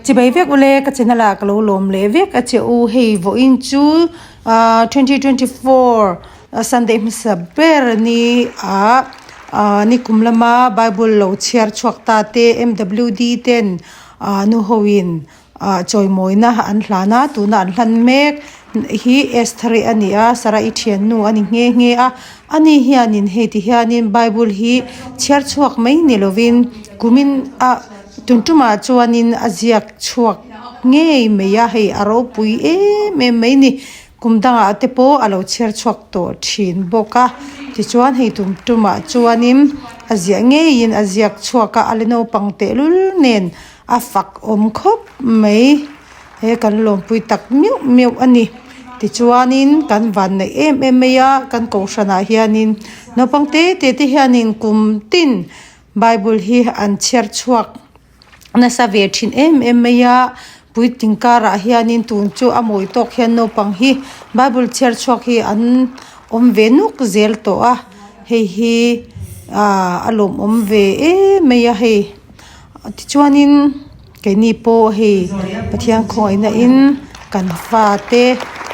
Chibai vek ule ka channel ah ka lo lawm leh vek a che u hei vawiin chu ah 2024 Sunday hmasa ber ni ah ah nikum lama bible lo chhiar chhuak ta te M_W_D ten ah nu ho in ah chawimawina an hlan a tuna an hlan mek hi Esther-i a ni a Sarah-i thiannu a ni nghe nghe a ani hianin hei ti hianin bible hi chhiar chhuak mai ni lovin kumin ah tun tumah chuanin a ziak chhuak ngei mai a hei a ropui em em mai a ni kum dangah te pawh a lo chhiar chhuak tawh thin bawk a tichuan hei tum tumah chuanin a ziah ngeiin a ziak chhuak a a la naupang tehlul nen. A fak awm khawp mai he kan lawmpui tak meuh meuh a ni tichuanin kan van neih em em mai a kan kohhranah hianin naupang te te te hianin kum tin bible hi an chhiar chhuak nasa ve thin em em mai a puitling karah hianin tun chu a mawi tawk hian naupang hi bible chhiar chhuak hi an awm ve nuk zel tawh a hei hi ah a lawmawm ve em mai a hei. Tichuanin keini pawh hei Pathian khawngaihna in kan fate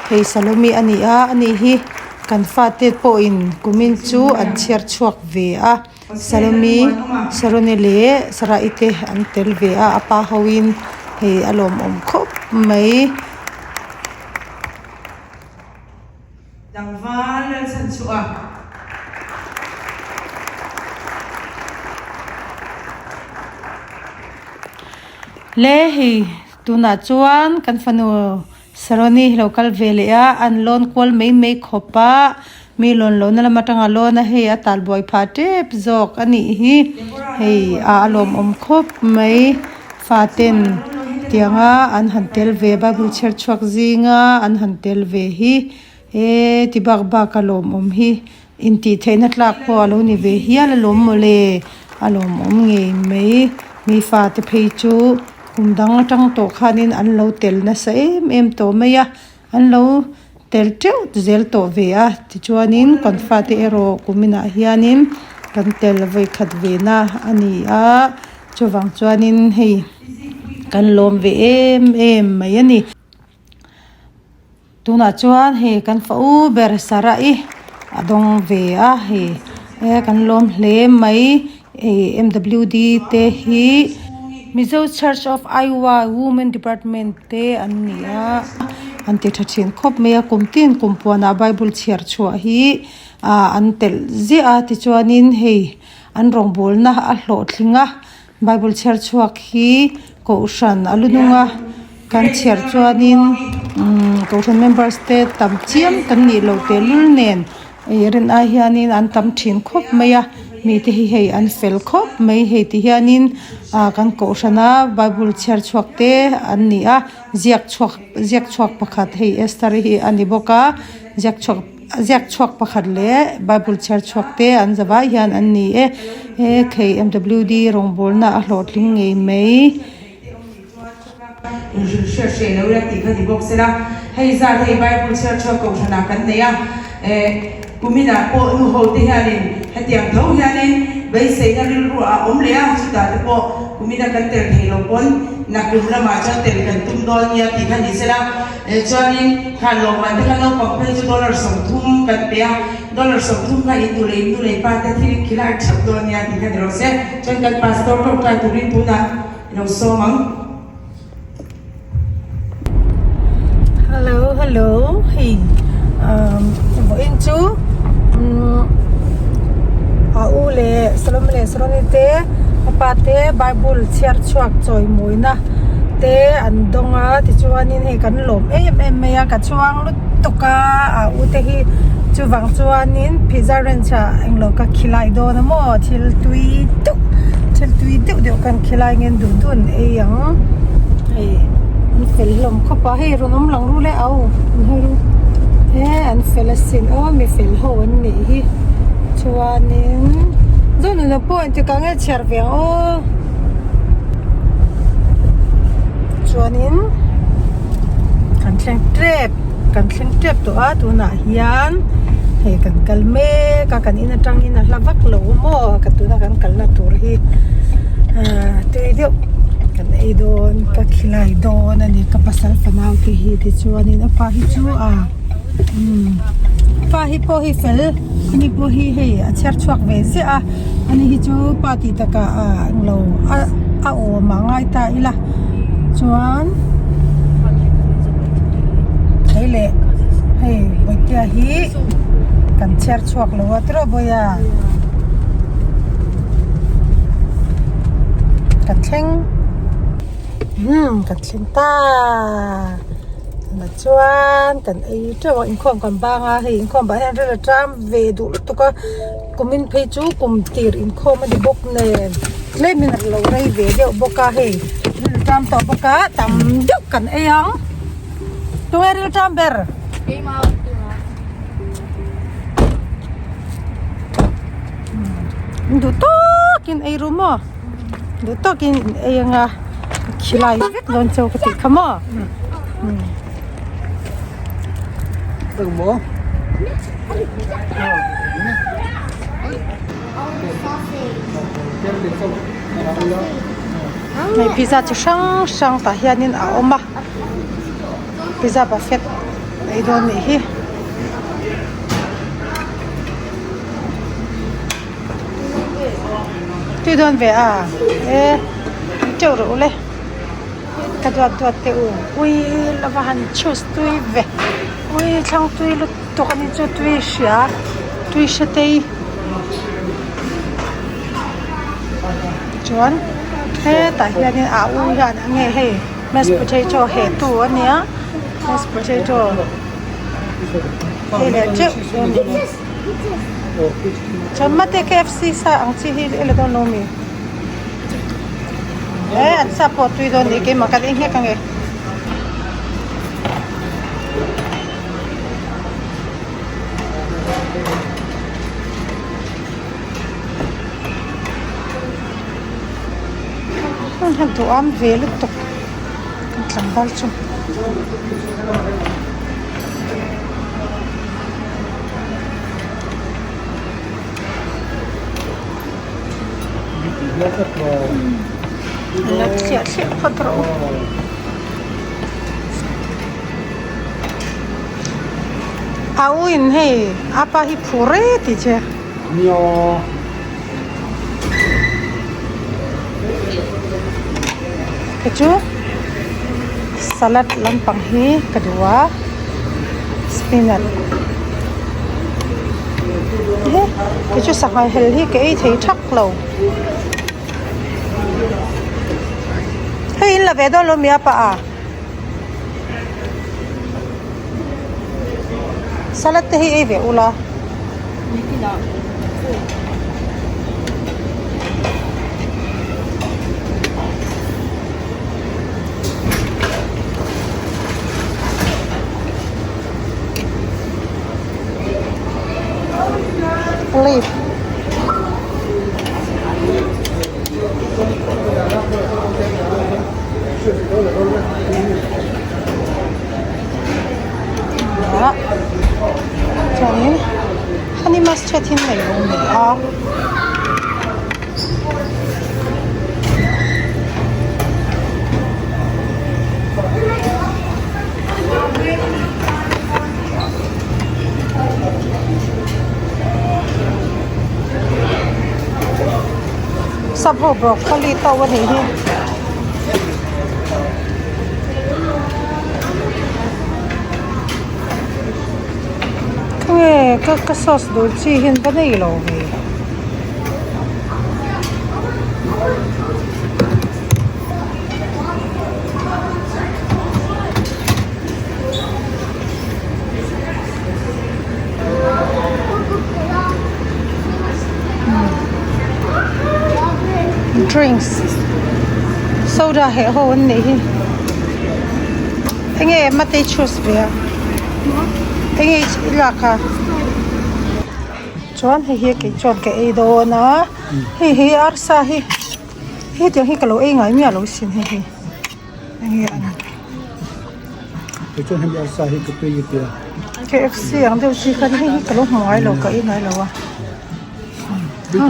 hei Salome a ni a ani hi kan fate pawhin kumin chu an chhiar chhuak ve a Salome Saroni leh Sarah-i te an tel ve a a pa ho in hei a lawmawm khawp mai. Tlangval Lalchhanchhuah. Le hei tunah chuan kan fanu Saroni hi lo kal ve leh a, an lawn kual mai mai khawp a, mi lawn lohna lam atanga lawn a hei a talbuai phah tep zawk a nih hi, hei a lawmawm khawp mai faten tianga an han tel ve bible chhiar chhuak zinga an han tel ve hi. He ti bak bak a lawmawm hi intih theihna tlak pawh a lo ni ve hial alawm mawle a lawmawm ngei mai mi fate phei chu kum dang atang tawh khanin an lo tel nasa em em tawh mai a an lo tel teuh zel tawh ve a tichuanin kan fate erawh kuminah hianin kan tel vawikhat ve na a ni a chuvang chuanin hei kan lawm ve em em mai a ni. Tunah chuan hei kan fa u ber Sarah-i a dawng ve a hei e kan lawm hle mai ih M_W_D te hi Mizo Church of Iowa Women Department te an ni a an ti tha thin khawp mai a kum tin kum puanah bible chhiar chhuah hi ah an telh ziah a tichuanin hei an rawngbawlna a hlawhtling a. Bible chhiar chhuak hi kohhran a lu hnung a kan chhiar chuanin umm kohhran members te tam chiam kan nih loh tehlul nen ih rin ai hianin an tam thin khawp mai a mite hi hei an fel khawp mai hei ti hianin ah kan kohhran a bible chhiar chhuak te an ni a ziak chhuak ziak chhuak pakhat hei Esther-i hi a ni bawk a ziak chhuak. A ziak chhuak pakhat leh bible chhiar chhuak te an za vai hian an ni e he khei M_W_D rawngbawlna a hlawhtling ngei mai. Inhrilh hriat hreh lo ila tih kha ni bawk sela, hei zat hei bible chhiar chhuak kohhranah kan nei a, eh kuminah pawh nu ho te hianin hetiang tho hianin beiseina rilru a awm leh a, chutah te pawh kumina kan tel thei lo pawn nakum lamah chuan tel kan tum dawn nia tih kha ni sela. Chuanin kha lawmman te kha naupang phei chu dollar 30 kan pe a, dollar 30 kha in nu leh in nu leh pa te thil in khilai theuh dawn nia tih kha ni rawh se. Chuan kan pastor tawngtai turin tunah i lo sawm ang. Hello hello hei umm vawiin chu umm a u leh Salome leh Saroni te a pa te bible chhiar chhuak chawimawina te an dawng a tichuanin hei kan lawm em em mai a ka chhuang lutuk a a u te hi chuvang chuanin pizza ranch ah englo ka khilai dawn a maw thil tui deuh thil tui deuh deuh kan khilai nge duh duh an ei ang hei an fel hlawm khawp a hei rawn awm lang ru le au an hawi ru he an fel asin aw mi fel ho an nih hi chuanin zawnuna pawh engtikah nge chhiar ve ang aw. Chuanin kan thleng tep kan thleng tep tawh a tunah hian hei kan kal mek a kan in atangin a hla vak lo maw ka tuna kan kalna tur hi ahh tui deuh. Kan ei dawn ka khilai dawn a ni ka pasal fanau te hi tichuanin a pa hi chu a umm pa hi pawh hi fel ani pawh hi hei a chhiar chhuak ve ziah a ani hi chu pa tih takah ah englo a a awm a ngai ta ila chuan thei leh hei bawihtea hi kan chhiar chhuak lo a tiraw bawia. Ka thleng umm ka thleng ta tunah chuan kan ei teuh a inkhawm kan bang a hei inkhawm bah hian ril a ṭam ve duh lutuk a kumin phei chu kum tir inkhawm a ni bawk nen tlemin a lo rei ve deuh bawk a hei ril a ṭam tawh bawk a tam deuh kan ei ang tunge ril ṭam ber. Duh tawkin ei ru maw duh tawkin in ei anga ka khilai vek dawn cheu ka tih kha maw hei pizza chi hrang hrang tah hianin a awm a pizza buffet ei dawn nih hi. Tui dawn ve a e teuh rawh ule ka duat duat teh u ui lova han choose tui ve ui thlang tui lutuk a ni chu tui hria tui hre tei chuan hetah hianin a u hian eng nge hei mashed potato heh tu a nia mashed potato. Hei leh teuh dawn a ni chuan mate KFC sa ang chi hi i la dawn lo mi e an sa pawh tui dawn ni keimah kan ei nghek ange. Duham ve lutuk kan tlangval chu. La thliah thliah phawt rawh u. A u in hei a pa hi phur e tih che. Ka chu salad lampang hi ka duh a spinach he kei chu sangha hel hi ka ei thei thak lo hei in la ve dawn lo mi a pah a salad te hi ei ve ula. Plate ah chuanin honey mustard hi nei lo ni a. Sap ho broccoli to a nih hi. Khawnge ka ka sauce duh chi hian va nei lo ve. Drinks soda heh ho an nih hi enge mate i choose ve a enge i lak a chuan hei hi kei chuan ka ei dawn a hei hi arsa hi hetiang hi ka lo ei ngai miah lo sin hei hi enge a nih. Tichuan hemi arsa hi ka tui tia. KFC ang deuh chi khan hei hi ka lo hmu ngai lo ka ei ngai lo a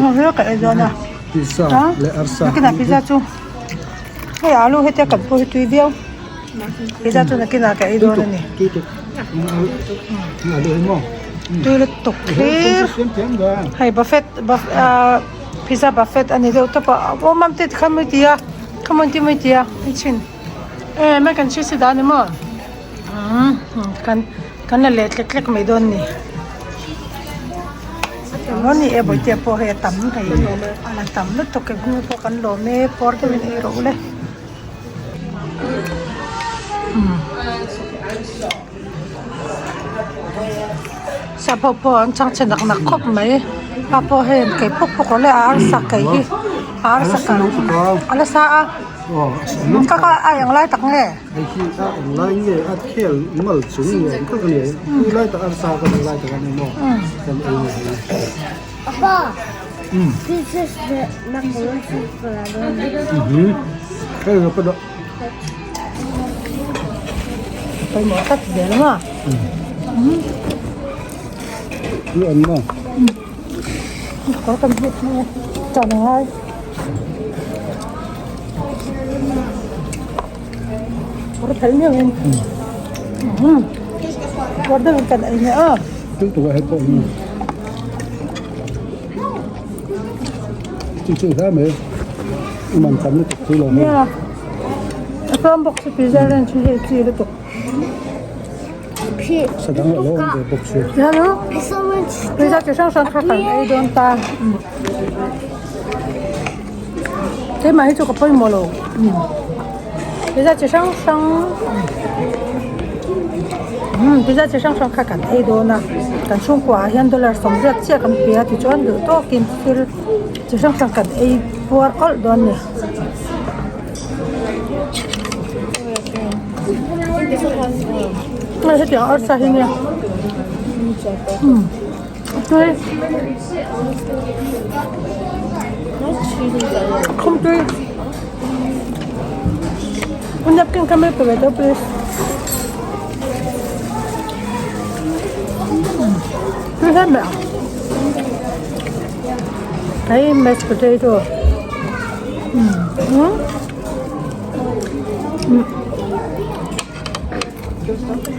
ha ha ka ei dawn a Pizza leh arsa nakinah pizza chu. Hei alu hetia kan pawh hi tui viau pizza chu nakinah ka ei dawn a ni. Tui lutuk hlir hei buffet ahh pizza buffet a ni deuh tawp a aw mam te tikhan mai ti a khamuan te mai ti a i chhin e mac and cheese hi dah a ni maw umm kan kan la leh tlek tlek mai dawn a ni. Maw ni e bawihte pawh hei a tam hei a la tam lutuk e hnu pawh kan lawm e pawr deuhin ei rawh ule sap ho pawh an chang chhe nak nak khawp mai pa pawh hei an keih puk puk rawh le a arsa keih hi a arsa a la sa a ka kha a eng lai tak nge. Hei hi a eng lai nge a khel mal chung ni awm tak a ni tui lai tak arsa ka eng lai tak a ni maw kan ei ni hei. Apa pieces macaroni cheese ka la dawn. Hei ka dah. Pawimawh tak zel maw. Tui an maw. Kawr kan hmuh thung e tan a ngai. Kawr phel miau in kawr deuh in kan ei nia aw. Tui tuk a hei pawh hi. Chu chu hle mai i man tam lutuk tui lo hei. Nia a tlawm bawk si pizza ranch hi hei chi lutuk. Sadang a lo awm ve bawk si. Pizza chi hrang hrang kha kan ei dawn ta. Keimah hi chu ka pawimawh lo. Pizza chi hrang hrang pizza chi hrang hrang kha kan ei dawn a. Kan chhungkua ah hian dollar 80 chiah kan pe a tichuan duh tawkin thil chi hrang hrang kan ei puar awlh dawn a ni. Hei hetiang arsa hi nia tui khum tui napkin kha mai pe ve tawh please tui hle mai a hei mashed potato.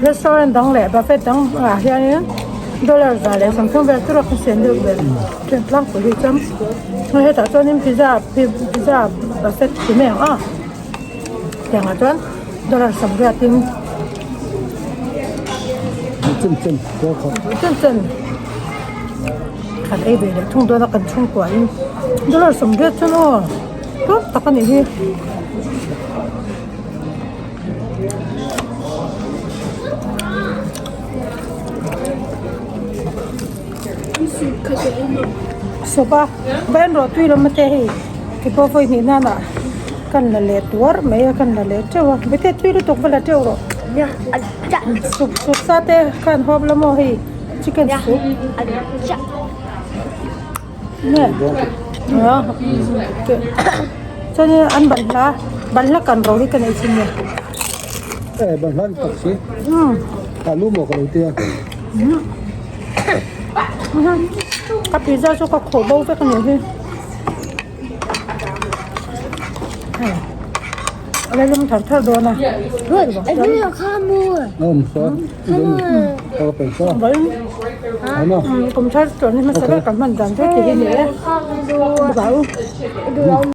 Restaurant dang leh buffet dang ah hianin dollar 130 vel tur a khaw sen deuh vel then tlangpui hi chuan hei hetah chuanin pizza pizza buffet ti mai ang a tiangah chuan dollar 80 in chen chen kan ei ve leh thung dawn a kan chhungkua in dollar 80 chuan aw tlawm tak a nih hi. Sopa ban rawh tui lam ate hei keipawh vawi hnih nana kan la leh tuar mai a kan la leh teuh a bete tui lutuk va la teuh rawh sup sup sa te khan hawp la maw hei chicken soup nge chuanin an balhla balhla kan ro hi ka nei thin nge e balhla ni tak si alu maw ka lo tia ka pizza chu ka khawh bo vek a nih hi. A la lum thar thar dawn a. Kum thar chuan hmasa ber kan hman dan vek hi ni e.